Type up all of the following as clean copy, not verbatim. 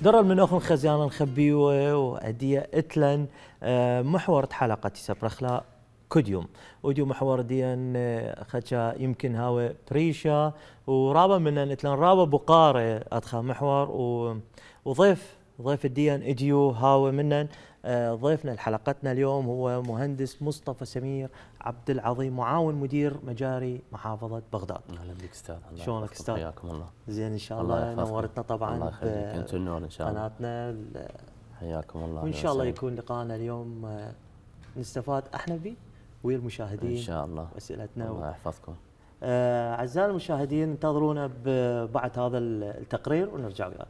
درر من أخن خزيانا خبيوة وأدية إتلن محور حلقة سبرخلا كديوم وديو محور ديان خجا يمكن هاو بريشا ورابا من إتلن رابا بقارة أدخل محور وضيف الديان إديو هاو منن ضيفنا لحلقتنا اليوم هو مهندس مصطفى سمير عبد العظيم معاون مدير مجاري محافظة بغداد. اهلا بك استاذ. شلونك استاذ؟ حياكم الله. زين ان شاء الله. نورتنا طبعا. الله يخليك، انتم النور ان شاء الله. قناتنا. حياكم الله. وان شاء الله يكون لقاءنا اليوم نستفاد احنا به ويا المشاهدين ان شاء الله واسئلتنا. الله يحفظكم. اعزائي المشاهدين انتظرونا بعد هذا التقرير ونرجع وياكم.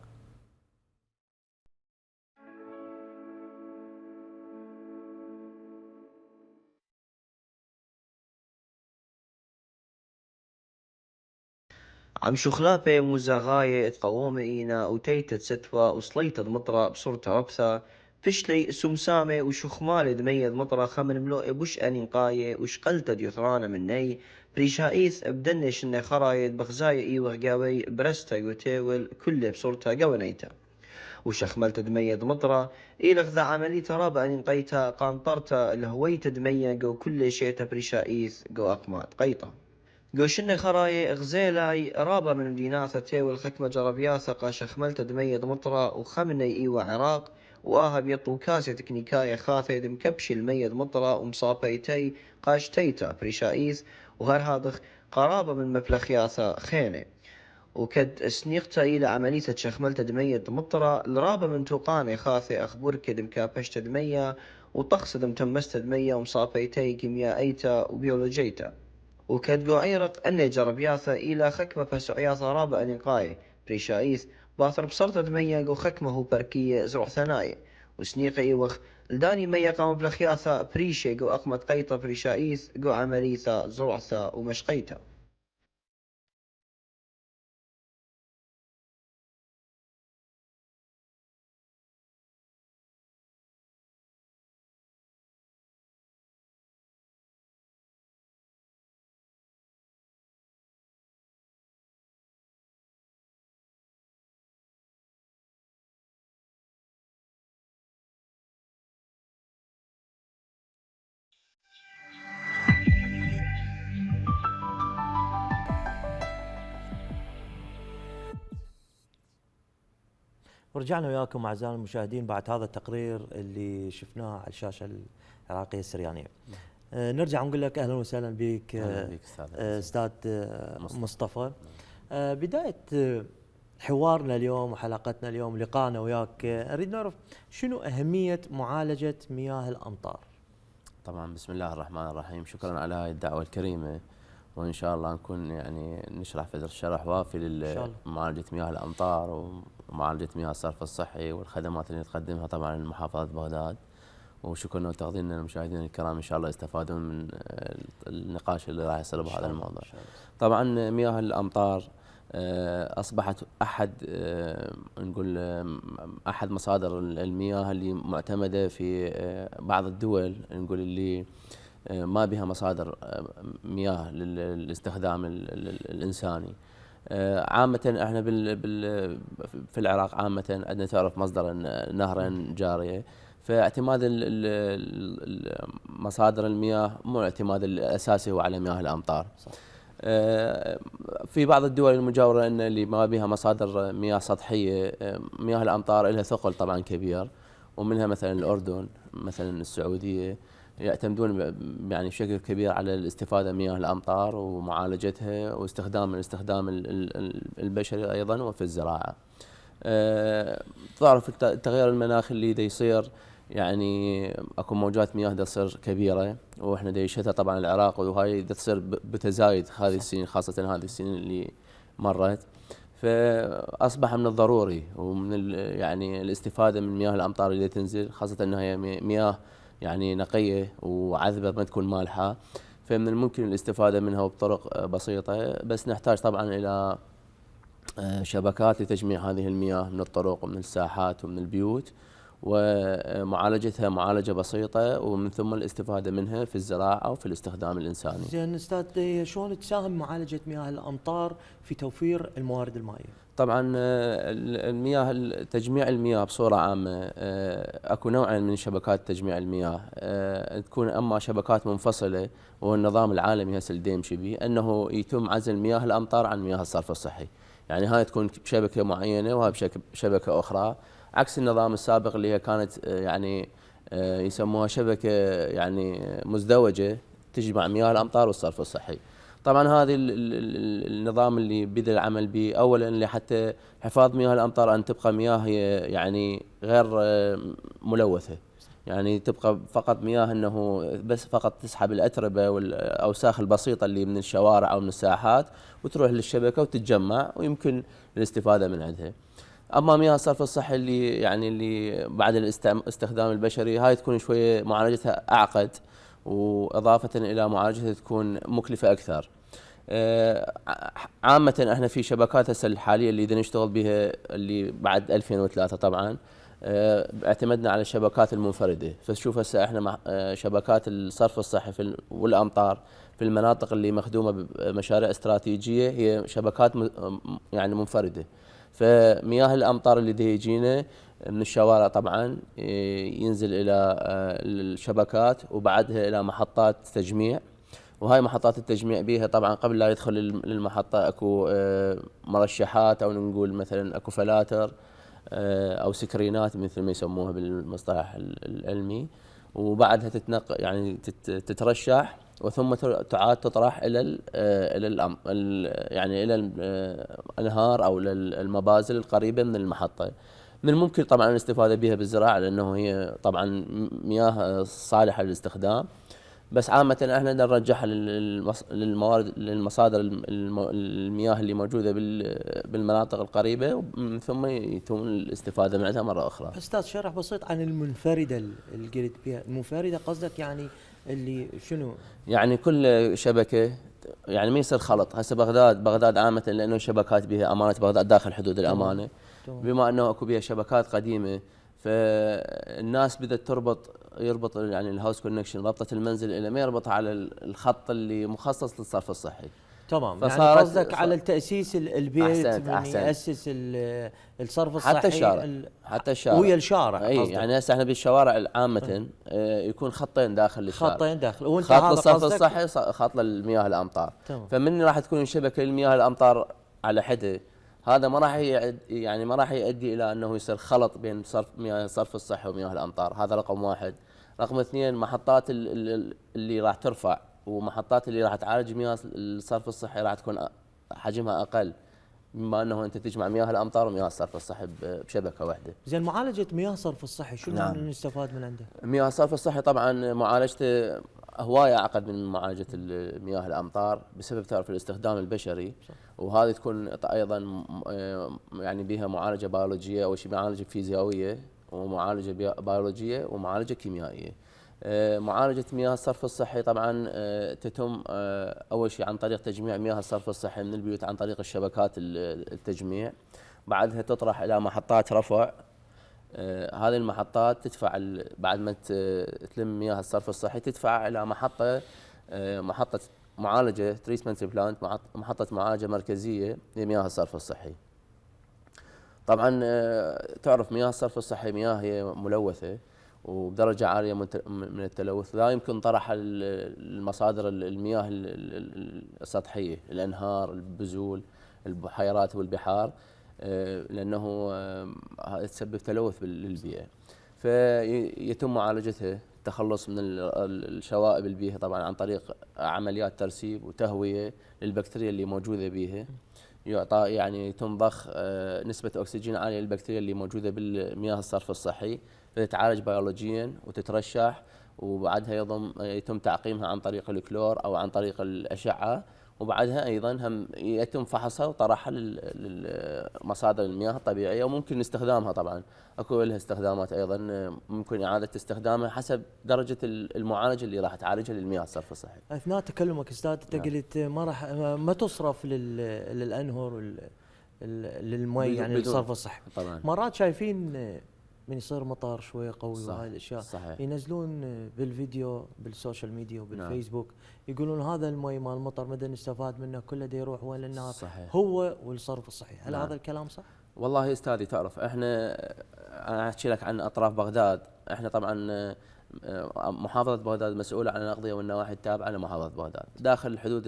عم شخلابة مزاغاية تقوم إينا وتيتت ستوى وصليت مطرة بصورة ربثة فشلي سمسامة وشخمال دميد مطرة خمن ملوء بوش أنقاية وشقلت ديثرانا مني بريشايث بدنش إني خرايد بغزاية إي وغقاوي برستا وتاول كل بصورتها قوانيتا وشخملت دميد مطرة إلغ ذا عملي ترابا أنقيتا قانطرتا الهويت دمية قو كل شيء بريشايث قو أقمات قيطة قوشن خراي غزيلاي رابا من ديناثة تيول خكمة جربياثة قاش خملت دميد مطرة وخمني إيوة عراق وآها بيطو كاسة تكنيكاية خاثة دمكبش الميد مطرة ومصابيتي قاش تيتا بريشايث وغير هذا قرابة من مفلخياثة خينة وكد سنيقتا إلى عملية شخملت دميد مطرة لرابا من توقاني خاثة أخبرك دمكابشت دمية وطقس دمتمست دمية ومصابيتي كيميائيتا وبيولوجيتا وكدقو عيرق أني جربياثة إلى خكمة فسعياثة رابع نقاي بريشايث باثر بصرت دمية قو خكمة هو بركية زرع ثناي وسنيقة إيوخ لداني مية قام بلخياثة بريشة قو أقمة قيطة بريشايث قو عمليثة زرعثة ومشقيتة. ورجعنا وياكم اعزائي المشاهدين بعد هذا التقرير اللي شفناه على الشاشه العراقيه السريانيه. نرجع نقول لك اهلا وسهلا بك استاذ مصطفى. بدايه حوارنا اليوم وحلقتنا اليوم لقاءنا وياك نريد نعرف شنو اهميه معالجه مياه الامطار. طبعا بسم الله الرحمن الرحيم، شكرا على هاي الدعوه الكريمه، وان شاء الله نكون يعني نشرح فدر شرح وافي لمعالجه مياه الامطار ومعالجه مياه الصرف الصحي والخدمات اللي تقدمها طبعا محافظه بغداد. وشكرا وتقديرنا للمشاهدين الكرام، ان شاء الله يستفادون من النقاش اللي راح يصير بهذا الموضوع. طبعا مياه الامطار اصبحت احد نقول احد مصادر المياه اللي معتمده في بعض الدول، نقول اللي ما بها مصادر مياه للاستخدام الانساني. عامة احنا في العراق عامة عندنا تعرف مصدر نهرا جارية، فاعتماد مصادر المياه مو الاعتماد الاساسي هو على مياه الامطار. صح. في بعض الدول المجاورة ان اللي ما بها مصادر مياه سطحية، مياه الامطار لها ثقل طبعا كبير، ومنها مثلا الاردن مثلا السعودية يعتمدون يعني بشكل كبير على الاستفادة من مياه الأمطار ومعالجتها واستخدام البشري أيضا وفي الزراعة. تعرف التغير المناخي اللي دا يصير، يعني اكو موجات مياه دا تصير كبيرة، واحنا دا يشهدها طبعا العراق، وهاي دا تصير بتزايد هذه السنين، خاصة هذه السنين اللي مرت. فأصبح من الضروري ومن يعني الاستفادة من مياه الأمطار اللي تنزل، خاصة أنها هي مياه يعني نقية وعذبة ما تكون مالحة، فمن الممكن الاستفادة منها بطرق بسيطة، بس نحتاج طبعا إلى شبكات لتجميع هذه المياه من الطرق ومن الساحات ومن البيوت، ومعالجتها معالجة بسيطة، ومن ثم الاستفادة منها في الزراعة وفي الاستخدام الإنساني. زين أستاذ، شلون تساهم معالجة مياه الأمطار في توفير الموارد المائية؟ طبعا المياه، تجميع المياه بصورة عامة اكو نوعين من شبكات تجميع المياه. تكون اما شبكات منفصلة، وهو النظام العالمي هسه اللي يمشي به انه يتم عزل مياه الامطار عن مياه الصرف الصحي. يعني هاي تكون بشبكة معينة وهاي بشبكة اخرى، عكس النظام السابق اللي هي كانت يعني يسموها شبكة يعني مزدوجة تجمع مياه الامطار والصرف الصحي. طبعا هذا النظام اللي بدا العمل به اولا لحتى حفاظ مياه الامطار ان تبقى مياه هي يعني غير ملوثه، يعني تبقى فقط مياه انه بس فقط تسحب الاتربه والاوساخ البسيطه اللي من الشوارع او من الساحات وتروح للشبكه وتتجمع ويمكن الاستفاده من عندها. اما مياه الصرف الصحي اللي بعد الاستخدام البشري، هاي تكون شويه معالجتها اعقد، واضافه الى معالجتها تكون مكلفه اكثر. عامة احنا في شبكات هسه الحالية اللي بدنا نشتغل بها اللي بعد 2003 طبعا اعتمدنا على الشبكات المنفردة. فشوف هسه احنا شبكات الصرف الصحي والامطار في المناطق اللي مخدومة بمشاريع استراتيجية هي شبكات يعني منفردة. فمياه الامطار اللي يجينا من الشوارع طبعا ينزل الى الشبكات وبعدها الى محطات تجميع. وهاي محطات التجميع بيها طبعا قبل لا يدخل للمحطة اكو مرشحات او نقول مثلا اكو فلاتر او سكرينات مثل ما يسموها بالمصطلح العلمي، وبعدها يعني تترشح وثم تعاد تطرح الى يعني الى الانهار او المبازل القريبة من المحطة. من الممكن طبعا الاستفادة بها بالزراعة لانه هي طبعا مياه صالحة للاستخدام، بس عامة احنا نرجعها للمصادر المياه اللي موجودة بالمناطق القريبة، ثم يتم الاستفادة من عندها مرة أخرى. أستاذ شرح بسيط عن المنفردة اللي قلت بها. المنفردة قصدك يعني اللي شنو؟ يعني كل شبكة يعني ما يصير خلط. هسه بغداد عامة لأنه شبكات بها أمانة بغداد داخل حدود الأمانة، بما أنه أكو بها شبكات قديمة فالناس بدأت يربط يعني الهاوس كونكشن، ربطة المنزل إلى ما يربط على الخط اللي مخصص للصرف الصحي. تمام، يعني قصدك على التأسيس البيت أحسنت. يأسس الصرف الصحي حتى الشارع ويا الشارع. اي يعني هسه احنا بالشوارع عامة يكون خطين داخل الشارع، خطين داخل، وانت خط للصرف الصحي خط للمياه الامطار. تمام. فمن راح تكون شبكة المياه الامطار على حده، هذا ما راح يؤدي الى انه يصير خلط بين مياه الصرف الصحي ومياه الامطار. هذا رقم واحد. رقم اثنين، محطات اللي راح ترفع ومحطات اللي راح تعالج مياه الصرف الصحي راح تكون حجمها اقل، بما انه انت تجمع مياه الامطار ومياه الصرف الصحي بشبكه واحده. زين، معالجه مياه الصرف الصحي شنو نعم. نستفاد من عنده؟ مياه الصرف الصحي طبعا معالجته هوايه اعقد من معالجه مياه الامطار بسبب تعرف الاستخدام البشري. صح. وهذه تكون ايضا يعني بها معالجه بيولوجيه، اول شيء معالجه فيزيائيه ومعالجه بيولوجيه ومعالجه كيميائيه. معالجة مياه الصرف الصحي طبعا تتم أول شيء عن طريق تجميع مياه الصرف الصحي من البيوت عن طريق الشبكات التجميع، بعدها تطرح إلى محطات رفع. هذه المحطات تدفع بعد ما تلم مياه الصرف الصحي تدفع إلى محطة معالجة تريتمنت بلانت، محطة معالجة مركزية لمياه الصرف الصحي. طبعا تعرف مياه الصرف الصحي مياه هي ملوثة وبدرجة عالية من التلوث، لا يمكن طرح المصادر المياه السطحية، الأنهار، البذول، البحيرات والبحار، لأنه تسبب تلوث للبيئة. فيتم معالجتها، التخلص من الشوائب البيئة طبعا عن طريق عمليات ترسيب وتهوية للبكتيريا اللي موجودة بيها. يعطى يعني يتم ضخ نسبة أكسجين عالية للبكتيريا اللي موجودة بالمياه الصرف الصحي، فتتعالج بيولوجيا وتترشح، وبعدها يتم تعقيمها عن طريق الكلور أو عن طريق الأشعة، وبعدها أيضا هم يتم فحصها وطرحها لمصادر المياه الطبيعية، وممكن استخدامها طبعا اكو لها استخدامات ايضا ممكن اعاده استخدامها حسب درجه المعالجه اللي راح تعالجها للمياه الصرف الصحي. اثناء تكلمك استاذ انت قلت ما تصرف للانهر للمي يعني للصرف الصحي. طبعا مرات شايفين من يصير مطر شويه قوي وهاي الاشياء صحيح. ينزلون بالفيديو بالسوشيال ميديا وبالفيسبوك يقولون هذا المي مال المطر مدى نستفاد منه كله دا يروح وين النار. صحيح. هو والصرف الصحي. هل هذا الكلام صح؟ والله استاذي تعرف احنا، انا احكي لك عن اطراف بغداد. احنا طبعا محافظة بغداد مسؤولة عن الأغذية والنواحي التابعة لمحافظة بغداد. داخل حدود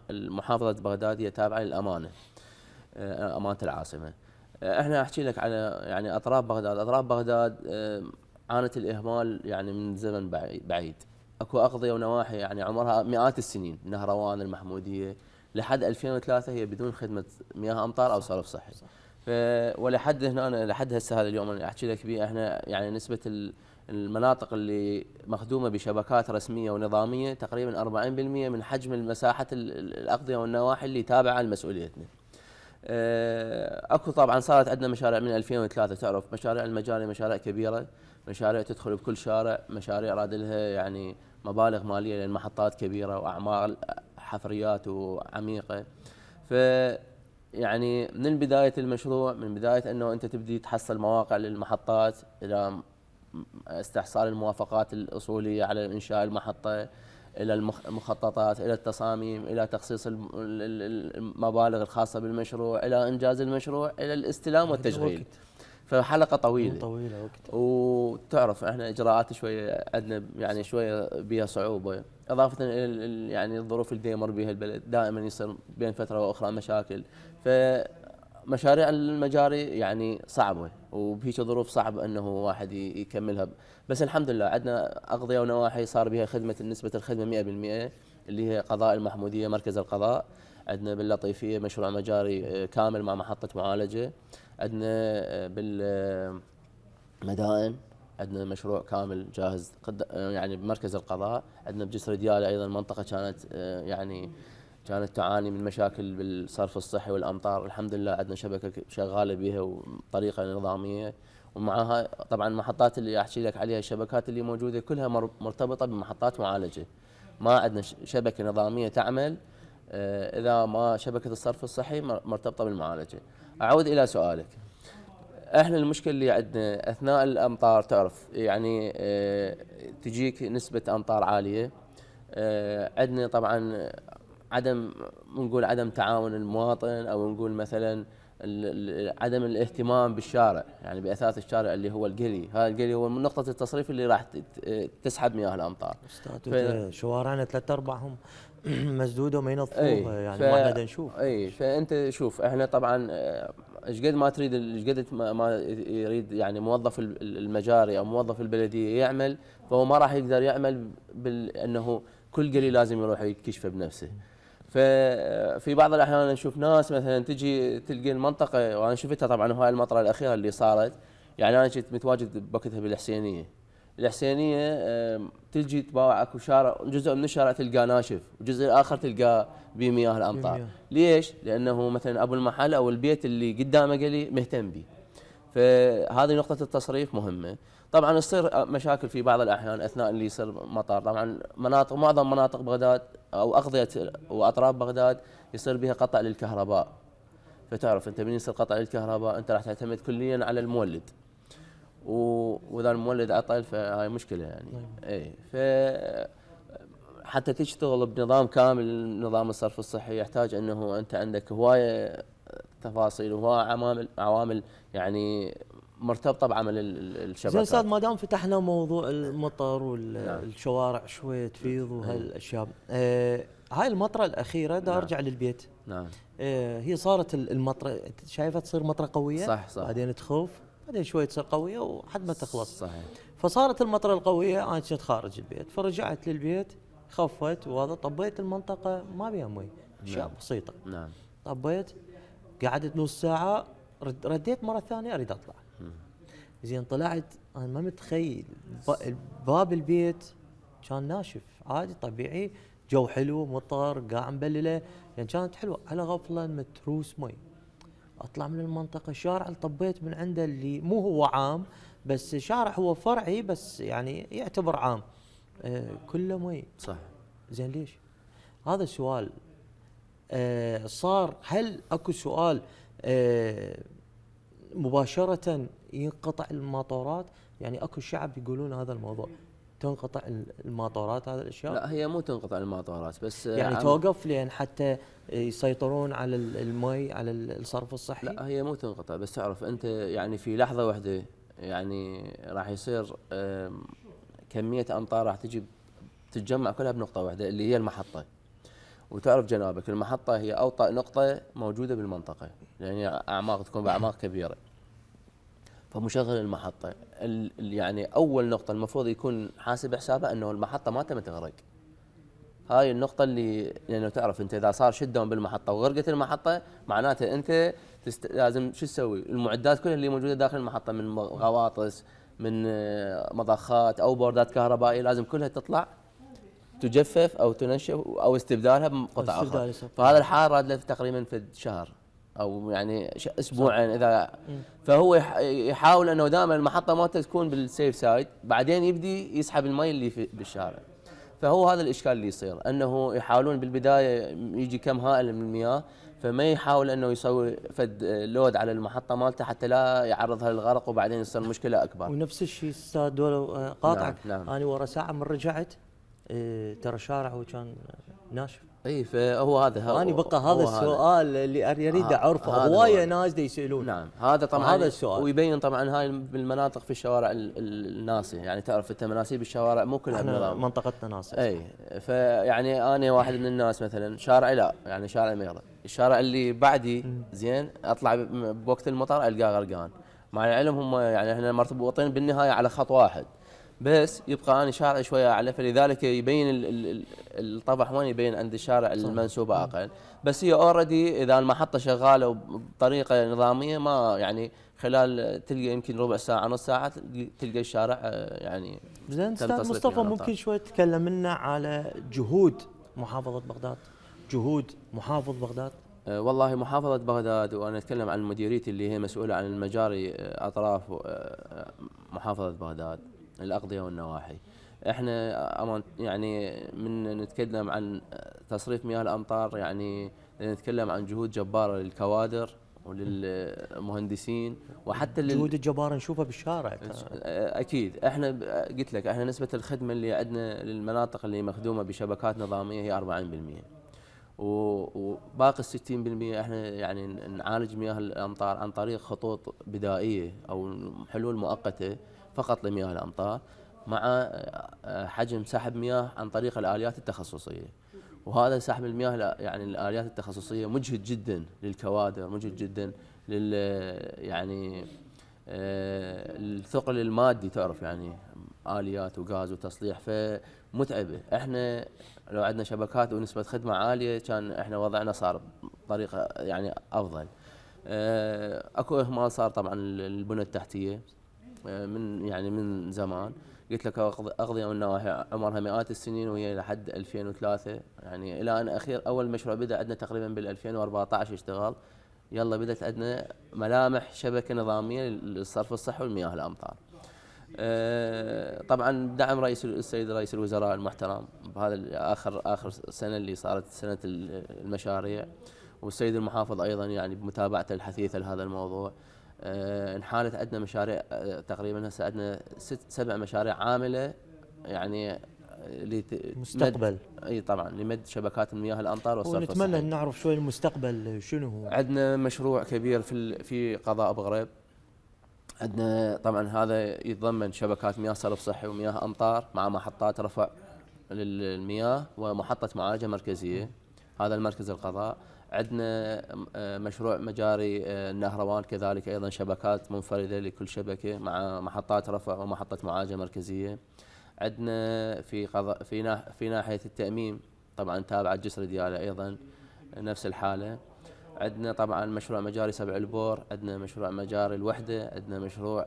المحافظة بغداد هي تابعة للأمانة، أمانة العاصمة. احنا احكي لك على يعني أطراف بغداد. أطراف بغداد عانت الإهمال يعني من زمن بعيد. اكو أغذية ونواحي يعني عمرها مئات السنين، نهروان، المحمودية، لحد 2003 هي بدون خدمة مياه أمطار أو صرف صحي. ولحد هنا لحد هسه هذا اليوم انا احكي لك بيه، احنا يعني نسبة المناطق اللي مخدومة بشبكات رسمية ونظامية تقريبا 40% من حجم المساحة الأغذية والنواحي اللي تابعة لمسؤوليتنا. اكو طبعا صارت عندنا مشاريع من 2003 تعرف، مشاريع المجاري مشاريع كبيرة، مشاريع تدخل بكل شارع، مشاريع راد لها يعني مبالغ مالية لأن محطات كبيرة وأعمار حفريات وعميقة. ف يعني من بداية المشروع، من بداية أنه أنت تبدي تحصل مواقع للمحطات، إلى استحصال الموافقات الأصولية على إنشاء المحطة، إلى المخططات، إلى التصاميم، إلى تخصيص المبالغ الخاصة بالمشروع، إلى إنجاز المشروع، إلى الاستلام والتشغيل. فحلقة طويلة وقت. وتعرف احنا اجراءات شويه عندنا يعني شويه بها صعوبه، اضافه الى يعني الظروف اللي يمر بها البلد، دائما يصير بين فتره واخرى مشاكل. فمشاريع المجاري يعني صعبه، وبهيك ظروف صعب انه واحد يكملها. بس الحمد لله عندنا اغذيه ونواحي صار بها خدمه نسبه الخدمه 100%، اللي هي قضاء المحموديه مركز القضاء. عندنا باللطيفيه مشروع مجاري كامل مع محطه معالجه. عندنا بالمدائن عندنا مشروع كامل جاهز يعني بمركز القضاء. عندنا بجسر ديالى ايضا منطقه كانت يعني كانت تعاني من مشاكل بالصرف الصحي والامطار، الحمد لله عندنا شبكه شغاله بها وبطريقه نظاميه. ومعها طبعا المحطات اللي احكي لك عليها، الشبكات اللي موجوده كلها مرتبطه بمحطات معالجه. ما عندنا شبكه نظاميه تعمل اذا ما شبكه الصرف الصحي مرتبطه بالمعالجه. اعود الى سؤالك. احنا المشكله اللي عندنا اثناء الامطار تعرف يعني تجيك نسبه امطار عاليه. عندنا طبعا نقول عدم تعاون المواطن، او نقول مثلا عدم الاهتمام بالشارع، يعني باثاث الشارع اللي هو القلي. هذا القلي هو من نقطه التصريف اللي راح تسحب مياه الامطار. استاذ شوارعنا ثلاث ارباعهم مسدوده وما ينظفوها، يعني ما احنا نشوف. اي فانت شوف احنا طبعا ايش قد ما تريد، ايش قد ما يريد يعني موظف المجاري او موظف البلديه يعمل، فهو ما راح يقدر يعمل انه كل قلي لازم يروح يكشفه بنفسه. ففي بعض الاحيان نشوف ناس مثلا تجي تلقي المنطقه، وانا شفتها طبعا هاي المطره الاخيره اللي صارت. يعني انا كنت متواجد بوقتها بالحسينيه. تجي تباوع اكو شارع، جزء من الشارع تلقاه ناشف وجزء الاخر تلقاه بمياه الامطار. ليش؟ لانه مثلا ابو المحل او البيت اللي قدامه قلي مهتم به. فهذه نقطه التصريف مهمه. طبعا يصير مشاكل في بعض الاحيان اثناء اللي يصير مطر. طبعا معظم مناطق بغداد او اغذيه واطراف بغداد يصير بها قطع للكهرباء. فتعرف انت من يصير قطع للكهرباء انت راح تعتمد كليا على المولد، واذا المولد عطل فهاي مشكله يعني. اي حتى تشتغل بنظام كامل، نظام الصرف الصحي يحتاج انه انت عندك هوايه تفاصيل وهوايه عوامل يعني مرتبطه بعمل الشبكات. زين استاذ، ما دام فتحنا موضوع المطر والشوارع شويه تفيض وهالاشياء، هاي المطره الاخيره دا ارجع للبيت. نعم. هي صارت المطره شايفها تصير مطره قويه، صح. بعدين تخف، بعدين شوي تصير قويه وحد ما تخلص. صحيح. فصارت المطره القويه انا كنت خارج البيت، فرجعت للبيت خفت، وهذا طبيت المنطقه ما بيها مي، اشياء بسيطه. نعم. طبيت، قعدت نص ساعه، رديت مره ثانيه اريد اطلع. زين طلعت، انا ما متخيل باب البيت كان ناشف عادي طبيعي، جو حلو، مطر قاع مبلله، يعني كانت حلوه، على غفله متروس مي. اطلع من المنطقه، الشارع اللي طبيت من عنده اللي مو هو عام، بس شارع هو فرعي بس يعني يعتبر عام، كله مي. صح. زين ليش؟ هذا السؤال. صار هل اكو سؤال مباشرة ينقطع الماطورات؟ يعني اكو شعب يقولون هذا الموضوع، تنقطع الماطورات هذه الاشياء؟ لا هي مو تنقطع الماطورات بس يعني توقف لين حتى يسيطرون على المي، على الصرف الصحي؟ لا هي مو تنقطع، بس تعرف انت يعني في لحظه واحده يعني راح يصير كميه امطار راح تجي تتجمع كلها بنقطه واحده اللي هي المحطه. وتعرف جنابك المحطه هي اوطى نقطه موجوده بالمنطقه، يعني اعماق تكون باعماق كبيره. فمشغل المحطه يعني اول نقطه المفروض يكون حاسب حسابه انه المحطه ما تم تغرق. هاي النقطة اللي لأنه تعرف أنت إذا صار شت داون بالمحطة وغرقت المحطة معناته أنت لازم شو تسوي؟ المعدات كلها اللي موجودة داخل المحطة من غواطس، من مضخات أو بوردات كهربائية لازم كلها تطلع تجفف أو تنشف أو استبدالها بقطع أخرى. فهذا الحال راد له تقريبا في شهر أو يعني أسبوعين إذا. فهو يحاول أنه دائما المحطة مالته تكون بالسيف سايد، بعدين يبدي يسحب المي اللي في بالشارع. فهو هذا الاشكال اللي يصير، انه يحاولون بالبدايه يجي كم هائل من المياه، فما يحاول انه يسوي فد لود على المحطه مالته حتى لا يعرضها للغرق وبعدين يصير مشكله اكبر. ونفس الشيء استاذ دولة قاطعك، نعم. انا ورا ساعه من رجعت ترى الشارع وكان ناشف. اي فهو هذا انا بقى هذا السؤال اللي اريد اعرفه، هوايه ناس يسالون. نعم هذا طبعا هذا السؤال، ويبين طبعا هاي بالمناطق في الشوارع الناصيه، يعني تعرف انت مناسيب الشوارع مو كلها بنظام. منطقتنا ناصيه. اي فيعني انا واحد من الناس مثلا شارعي لا يعني شارع ميرة، الشارع اللي بعدي زين اطلع بوقت المطر القاه غرقان، مع العلم هم يعني احنا مرتبطين بالنهايه على خط واحد، بس يبقى أنا شارع شوية أعلى، فلذلك يبين الطفح وين يبين عند الشارع المنسوبة أقل. بس هي اوريدي إذا المحطة شغالة بطريقة نظامية ما يعني خلال تلقى يمكن ربع ساعة نص ساعة تلقى الشارع يعني. زين أستاذ مصطفى ممكن شوي تتكلم لنا على جهود محافظة بغداد، جهود محافظ بغداد؟ والله محافظة بغداد وأنا أتكلم عن مديريتي اللي هي مسؤولة عن المجاري أطراف محافظة بغداد الأقضية والنواحي. احنا يعني من نتكلم عن تصريف مياه الأمطار يعني نتكلم عن جهود جبارة للكوادر وللمهندسين وحتى جهود الجبارة نشوفها بالشارع. أكيد احنا قلت لك احنا نسبة الخدمة اللي عندنا للمناطق اللي مخدومة بشبكات نظامية هي 40%، وباقي 60% احنا يعني نعالج مياه الأمطار عن طريق خطوط بدائية أو حلول مؤقتة فقط لمياه الأمطار، مع حجم سحب مياه عن طريق الآليات التخصصية. وهذا سحب المياه يعني الآليات التخصصية مجهد جدا للكوادر، مجهد جدا لل يعني الثقل المادي، تعرف يعني آليات وغاز وتصليح فمتعبة. احنا لو عندنا شبكات ونسبة خدمة عالية كان احنا وضعنا صار بطريقة يعني أفضل. اكو إهمال صار طبعا البنى التحتية من يعني من زمان، قلت لك أقضية والنواحي عمرها مئات السنين وهي لحد 2003 يعني إلى أن أخير أول مشروع بدأ عندنا تقريبا بال 2014 اشتغل، يلا بدأت عندنا ملامح شبكة نظامية للصرف الصحي والمياه الأمطار. طبعا بدعم السيد رئيس الوزراء المحترم بهذا آخر سنة اللي صارت سنة المشاريع، والسيد المحافظ أيضا يعني بمتابعته الحثيثة لهذا الموضوع. انحالت عندنا مشاريع تقريبا هسه عندنا 7 مشاريع عامله يعني مستقبل. اي طبعا لمد شبكات المياه الامطار والصرف الصحي. ونتمنى ان نعرف شوي المستقبل شنو هو. عندنا مشروع كبير في قضاء بغريب، عندنا طبعا هذا يتضمن شبكات مياه صرف صحي ومياه امطار مع محطات رفع للمياه ومحطه معالجه مركزيه، هذا المركز القضاء. عندنا مشروع مجاري النهروان كذلك ايضا شبكات منفرده لكل شبكه مع محطات رفع ومحطه معالجه مركزيه. عندنا في ناحيه التاميم طبعا تابعه جسر دياله ايضا نفس الحاله. عندنا طبعا مشروع مجاري سبع البور، عندنا مشروع مجاري الوحده، عندنا مشروع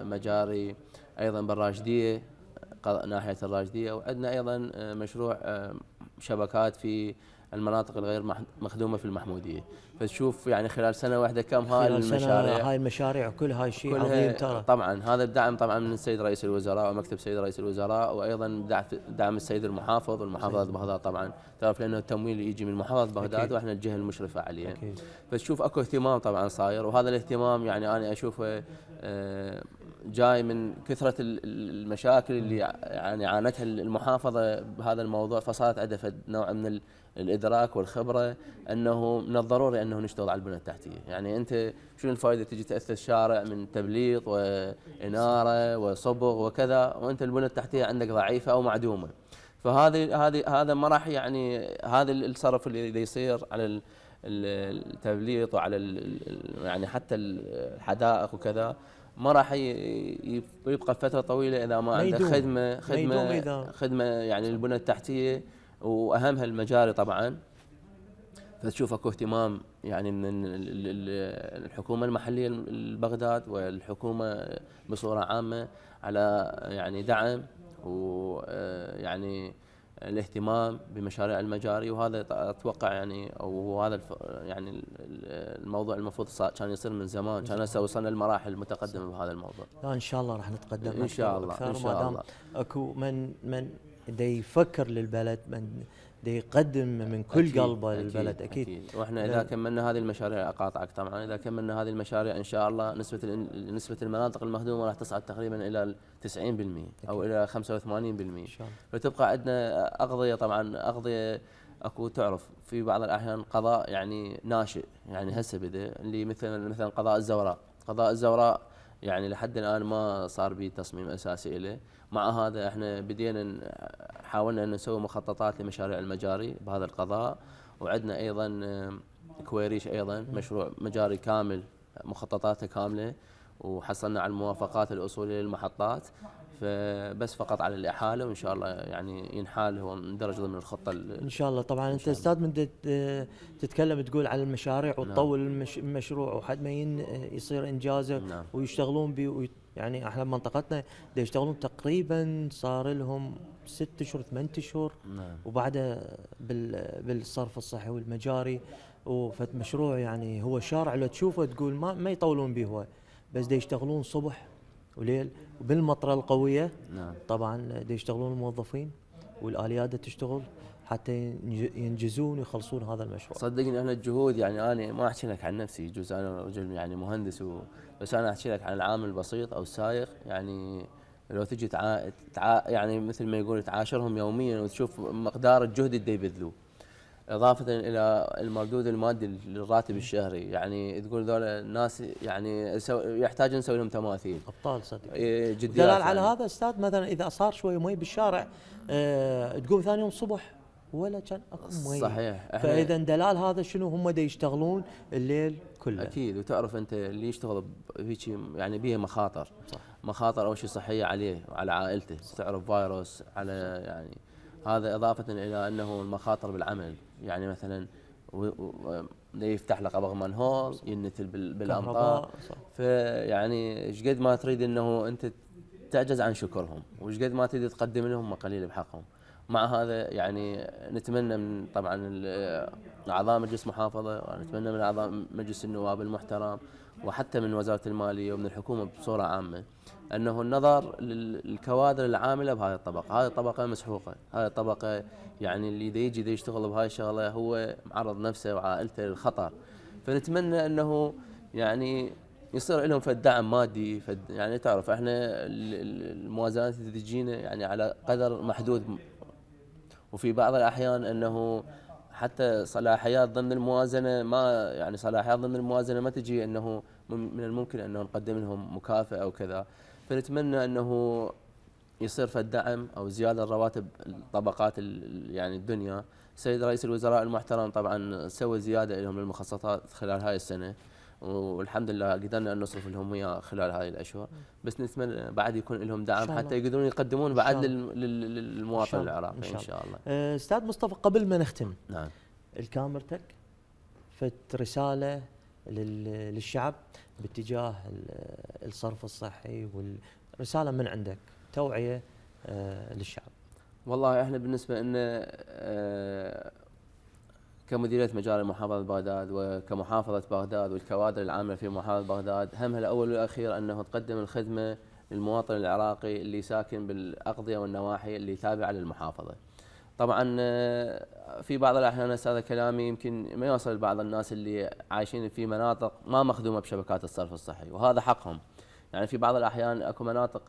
مجاري ايضا بالراشديه ناحيه الراشديه، وعندنا ايضا مشروع شبكات في المناطق الغير مخدومه في المحموديه. فتشوف يعني خلال سنه واحده كم هاي المشاريع، هاي المشاريع كلها هاي شيء كلها عظيم ترى. طبعا هذا الدعم طبعا من السيد رئيس الوزراء ومكتب السيد رئيس الوزراء، وايضا دعم السيد المحافظ والمحافظه بغداد طبعا، تعرف لانه التمويل يجي من محافظه بغداد واحنا الجهه المشرفه عليه. فتشوف اكو اهتمام طبعا صاير، وهذا الاهتمام يعني انا اشوفه جاي من كثره المشاكل اللي يعني عانتها المحافظه بهذا الموضوع، فصارت عندها نوع من الادراك والخبره انه من الضروري انه نشتغل على البنى التحتيه. يعني انت شنو الفائده تجي تاثر الشارع من تبليط واناره وصبغ وكذا وانت البنى التحتيه عندك ضعيفه او معدومه. هذا ما راح يعني هذا الصرف اللي يصير على التبليط وعلى يعني حتى الحدائق وكذا ما راح يبقى فتره طويله اذا ما عندك خدمه يعني البنى التحتيه واهمها المجاري طبعا. فتشوف اكو اهتمام يعني من الحكومه المحليه ببغداد والحكومه بصوره عامه على يعني دعم ويعني الاهتمام بمشاريع المجاري، وهذا اتوقع يعني او هذا يعني الموضوع المفروض كان يصير من زمان، كان هسه وصلنا لمراحل متقدمه بهذا الموضوع. لا ان شاء الله راح نتقدم ان شاء الله أكثر ان شاء الله. اكو من دا يفكر للبلد، من دا يقدم من كل أكيد قلبه للبلد. اكيد واحنا اذا كملنا هذه المشاريع، اقاطعك طبعا، اذا كملنا هذه المشاريع ان شاء الله نسبه المناطق المخدومه راح تصعد تقريبا الى 90% او الى 85% ان شاء الله. فتبقى عندنا اغذيه، طبعا اغذيه اكو تعرف في بعض الاحيان قضاء يعني ناشئ، يعني هسه بدا اللي مثلا قضاء الزوراء يعني لحد الان ما صار به تصميم اساسي له. مع هذا احنا بدينا حاولنا ان نسوي مخططات لمشاريع المجاري بهذا القضاء، وعندنا ايضا كويريش ايضا مشروع مجاري كامل مخططاته كامله، وحصلنا على الموافقات الاصوليه للمحطات، فبس فقط على الاحاله، وان شاء الله يعني ينحال هو مندرج ضمن الخطه ان شاء الله. طبعا انت استاذ من تتكلم تقول على المشاريع وتطول المشروع وحد ما يصير انجازه. نعم. ويشتغلون به، يعني احنا بمنطقتنا يشتغلون تقريبا صار لهم 6 اشهر 8 اشهر. نعم. وبعدها بالصرف الصحي والمجاري، وفت مشروع يعني هو شارع لو تشوفه تقول ما يطولون به هو، بس دا يشتغلون صبح وليل وبالمطره القويه. نعم. طبعا دا يشتغلون الموظفين والاليات تشتغل حتى ينجزون ويخلصون هذا المشروع. صدقني احنا الجهود، يعني انا ما احكي لك عن نفسي، يجوز انا رجل يعني مهندس بس انا احكي لك عن العامل البسيط او السائق. يعني لو تجي يعني مثل ما يقول تعاشرهم يوميا وتشوف مقدار الجهد اللي يبذلوه، اضافه الى المردود المادي للراتب الشهري. يعني تقول ذول الناس يعني يحتاج نسوي لهم تماثيل، ابطال صدق. جديات دلال يعني. على هذا استاذ، مثلا اذا صار شوي مي بالشارع تقوم ثاني يوم صبح ولا كان اكو مي. صحيح. فاذا دلال هذا شنو، هم دا يشتغلون الليل كله. اكيد. وتعرف انت اللي يشتغل بهيك يعني بيه مخاطر. صح. مخاطر اول شيء صحيه عليه وعلى عائلته، تعرف فيروس على يعني هذا، اضافه الى انه المخاطر بالعمل. يعني مثلا يفتح لك ابغ منهول ينتل بالامطار. فيعني ايش قد ما تريد انه انت تعجز عن شكرهم، وايش قد ما تريد تقدم لهم قليل بحقهم. مع هذا يعني نتمنى من طبعا اعضاء مجلس محافظه، ونتمنى من اعضاء مجلس النواب المحترم، وحتى من وزاره الماليه ومن الحكومه بصوره عامه، انه النظر للكوادر العامله بهذه الطبقه. هذه الطبقه مسحوقه، هذه الطبقه يعني اللي يجي يشتغل بهاي الشغله هو معرض نفسه وعائلته للخطر. فنتمنى انه يعني يصير لهم فد دعم مادي، يعني تعرف احنا الموازنات اللي تجينا يعني على قدر محدود، وفي بعض الاحيان انه حتى صلاحيات ضمن الموازنه ما تجي انه من الممكن انه نقدم لهم مكافاه او كذا. فنتمنى انه يصير فالدعم او زياده الرواتب الطبقات يعني الدنيا. السيد رئيس الوزراء المحترم طبعا سوى زياده لهم للمخصصات خلال هاي السنه، والحمد لله قدرنا ان نصرف لهم اياه خلال هاي الاشهر. بس نتمنى بعد يكون لهم دعم حتى يقدرون يقدمون بعد للمواطن العراقي ان شاء الله. استاذ مصطفى، قبل ما نختم، نعم، الكاميرتك فت رساله للشعب باتجاه الصرف الصحي، والرساله من عندك توعيه للشعب. والله احنا بالنسبه لنا كمديريه مجاري محافظه بغداد وكمحافظه بغداد والكوادر العامله في محافظه بغداد، همها الاول والاخير انه تقدم الخدمه للمواطن العراقي اللي ساكن بالاقضيه والنواحي اللي تابعه للمحافظه. طبعا في بعض الاحيان هذا كلامي يمكن ما يوصل لبعض الناس اللي عايشين في مناطق ما مخدومه بشبكات الصرف الصحي، وهذا حقهم. يعني في بعض الاحيان اكو مناطق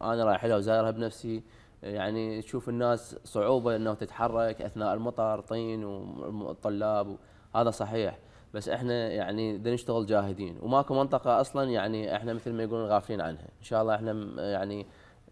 انا رايح لها وزايرها بنفسي، يعني تشوف الناس صعوبه انه تتحرك اثناء المطر، طين والطلاب، هذا صحيح. بس احنا يعني بدنا نشتغل جاهدين، وماكو منطقه اصلا يعني احنا مثل ما يقولون غافلين عنها. ان شاء الله احنا يعني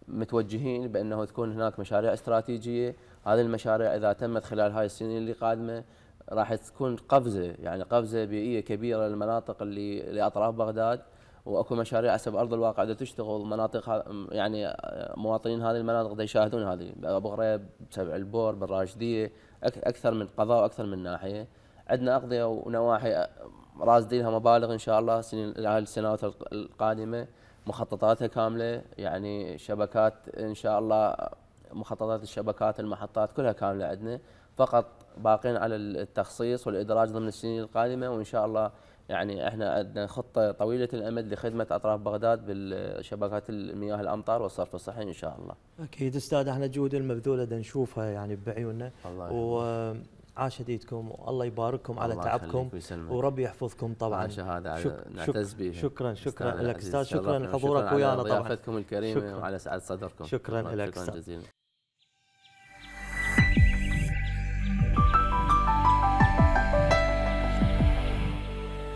متوجهين بانه تكون هناك مشاريع استراتيجيه. هذه المشاريع اذا تمت خلال هاي السنين اللي قادمه راح تكون قفزه، يعني قفزه بيئيه كبيره للمناطق اللي لاطراف بغداد. واكو مشاريع هسه بارض الواقع دا تشتغل مناطق، يعني مواطنين هذه المناطق دا يشاهدون هذه ابو غريب، سبع البور، بالراشديه، اكثر من قضاء واكثر من ناحيه. عندنا اقضيه ونواحي رازدين لها مبالغ ان شاء الله هاي السنوات القادمه، مخططاتها كامله، يعني شبكات ان شاء الله، مخططات الشبكات المحطات كلها كامله عندنا، فقط باقين على التخصيص والادراج ضمن السنين القادمه. وان شاء الله يعني احنا عندنا خطه طويله الامد لخدمه اطراف بغداد بالشبكات المياه الامطار والصرف الصحي ان شاء الله. اكيد استاذ، احنا الجهود المبذوله بدنا نشوفها يعني بعيوننا، الله وعاش ايدكم والله يبارككم على تعبكم وربي يحفظكم طبعا. شهاده نعتز بها. شكرا لك استاذ، شكرا لحضورك ويانا طبعا. ضيافتكم الكريمه وعلى سعه صدركم. شكرا لك شكرا جزيلا.